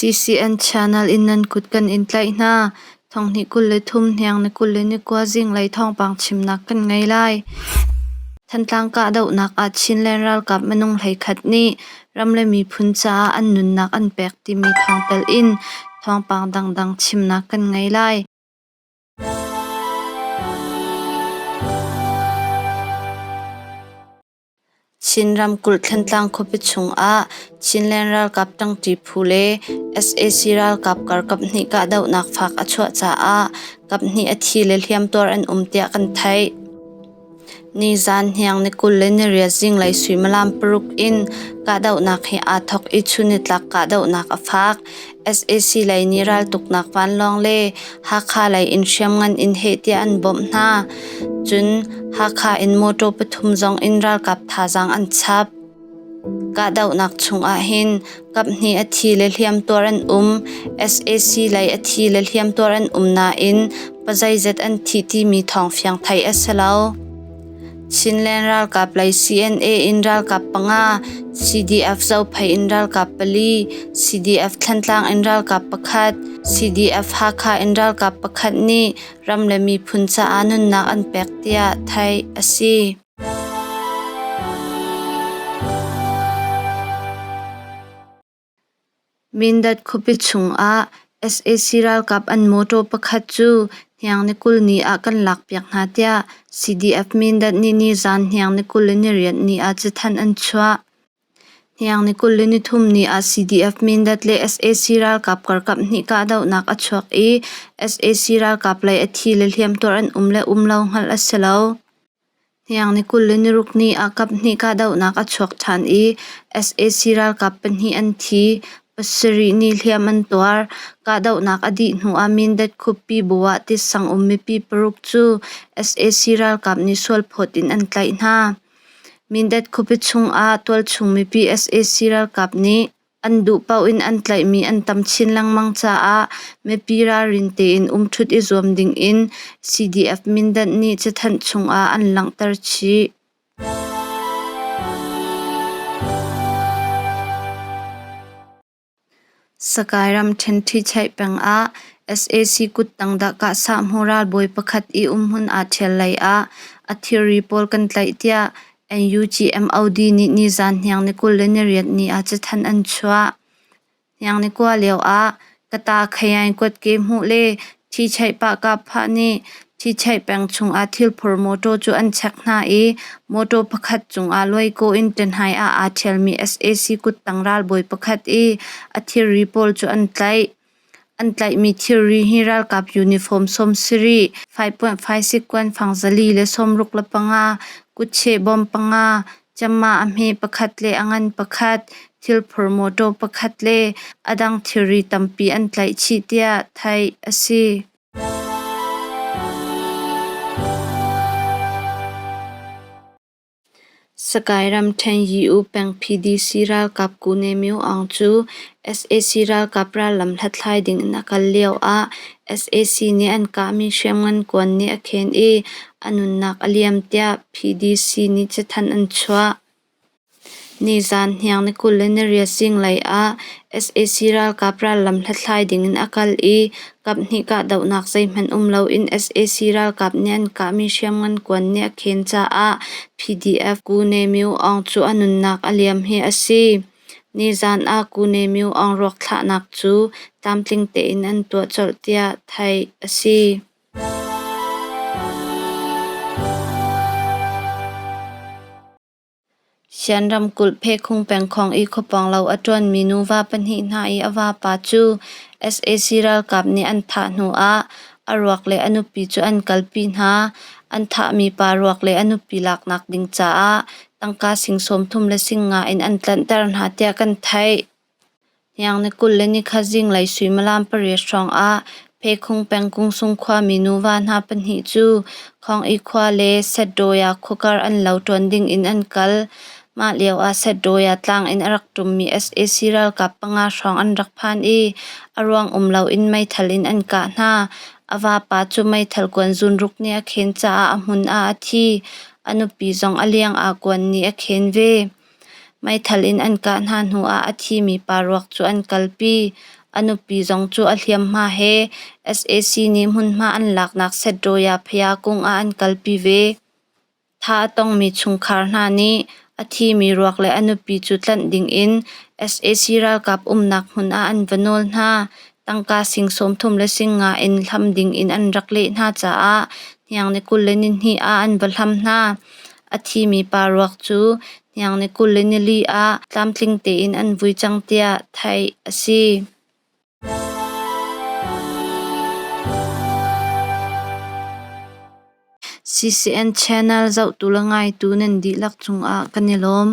CCN channel in nan kut kan in tlaih hna. Thonghnih 23 hniang ni 21 zinglei thawngpang chimnak kan ngei lai. Thantlang kahdohnak ah Chinland ralkap minung 11 nih ram le miphun caah an nunnak an pek timi thawng telh in thawngpang dangdang chimnak kan ngei lai. Chin ramkulh Thantlang khuapi chungah Chinland ralkap ṭangṭi phu le sac ralkap kar kaphnih kahdohnak fak a chuah caah kaphnih a thi le hliamtuar an um tiah kan theih. Nizaan hniang ni 28 zinglei suimilam 6 in kahdohnak hi aa thawk i chunnitlak kahdohnak a fak. Sac lei nih raltuknak vanlawng le Hakha lei in hriamngan in heh tiah an bawmh hna. Cun Hakha in mawṭaw pathum zong in ralkap thazaang an chap. Kahdohnak chung ahhin kaphnih a thi le hliamtuar an um. Sac lei a thi le hliamtuar an um nain pazeizat an thih timi thawng fiang theih a si lo. Chinland ralkap lei CNA in ralkap panga, CDF Zophei in ralkap pali, CDF Thantlang in ralkap pakhat, CDF Hakha in ralkap pakhat nih ram le miphun caah nunnak an pek tiah theih a si. Mindat khuapi chungah sac ralkap an mawṭaw pakhat cu hniang ni 20 ni ah kan lakpiak hna tiah CDF Mindat nih nizaan hniang ni 28 ni ah cathanh an chuah. Hniang ni 23 ni ah CDF Mindat le sac ralkap karkap hnih kahdohnak a chuak i sac ralkap lei a thi le hliamtuar an um le um lo hngalh a si lo. Hniang ni 26 ni ah kaphnih kahdohnak a chuak ṭhan i sac ralkap pahnih an thi, pasarih nih hliam an tuar. Kahdohnak a dih hnuah Mindat khuapi Buah tisang um mipi paruk cu sac ralkap nih sualphawt in an tlaih hna. Mindat khuapi chungah tualchung mipi sac ralkap nih An duh paoh in an tlaihmi an tam chin lengmang caah mipi ralrin tein umṭhut i zuam dingin CDF Mindat nih cathanh chungah an langhter chih. Sakai ramṭhen Ṭhichaih peng ah sac kuttang dah kahsahmu ralbawi pakhat i umhmun aa ṭhial lei ah a thilri pawl kan tlaih tiah NUG-MOD nih nizaan hniang ni 28 ni ah cathanh an chuah. Hniang ni kua lio ah Kata Khayain kuatke hmuh le Ṭhichaih pahkah nih Ṭhichaih peng chungah thilphor mawṭaw cu an chek hna i mawṭaw pakhat cungah luaikaw in ṭahnai ah aa ṭhialmi sac kuttang ralbawi pakhat i a thilri pawl cu an tlaih. An tlaihmi thilri hi ralkap uniform 70, 5.56 kuanfang 465, kutcheh bawm panga, camma a hme pakhat le a ngan pakhat, thilphor mawṭaw pakhat le a dang thilri tampi an tlaih chih tiah theih a si. Sakai ramṭhen Yi-U peng PDC ralkap Kune Myo Aung cu sac ralkap rallam hlathlai dingin a kal lioah sac nih an kahmi hriamngan kuan nih a khen i a nunnak a liam tiah PDC nih cathanh an chuah. Nizaan hniang ni 28 zinglei ah sac ralkap rallam hlathlai dingin a kal i kaphnih kahdohnak zeihmanh um loin sac ralkap nih an kahmi hriamngan kuan nih a khen caah PDF Kune Myo Aung cu a nunnak a liam hi a si. Nizaan ah Kune Myo Aung ruak thlahnak cu tlamtling tein an tuah colh tiah theih a si. Shan ramkulh Phekhung pengkhawng i khuapawng lo a ṭuanmi nuva pahnih hna i a vapa cu sac ralkap nih an thah hnu ah a ruak le a nupi cu an kalpi hna. An thahmi pa ruak le a nupi laknak ding caah tangka sing 30 le sing nga in an tlanhter hna tiah kan theih. Hniang ni 23 zinglei suimilam 8 hrawng ah Phekhung peng Kungsung khuami nuva hna pahnih cu Khawng-i khua le Setdawia khuakar an lo ṭuan ding in an kal. Mah lio ah Setdawia tlang in a rak ṭummi sac ralkap panga hrawng an rak phan i a ruang um loin meithal in an kah hna. A vapa cu meithal kuan zunruk nih a khen caah a hmun ah a thi. A nupi zong a liang ah kuan nih a khen ve. Meithal in an kah hna hnuah a thimi pa ruak cu an kalpi. A nupi zong cu a hliamhma he sac nih hmunhma an laknak Setrawya Phaya-kung ah an kalpi ve. Thah a tongmi chungkhar hna nih a thimi ruak le a nupi cu tlanh dingin sac ralkap umnak hmun ah an va nawl hna. Tangka sing 30 le sing nga in hlam dingin an rak leh hna caah hniang ni 22 ah an va hlam hna. A thimi pa ruak cu hniang ni 24 ah tlamtling tein an vui cang tiah theih a si. CCN channel zohtu le ngaitu nan dihlak cungah kan i lawm.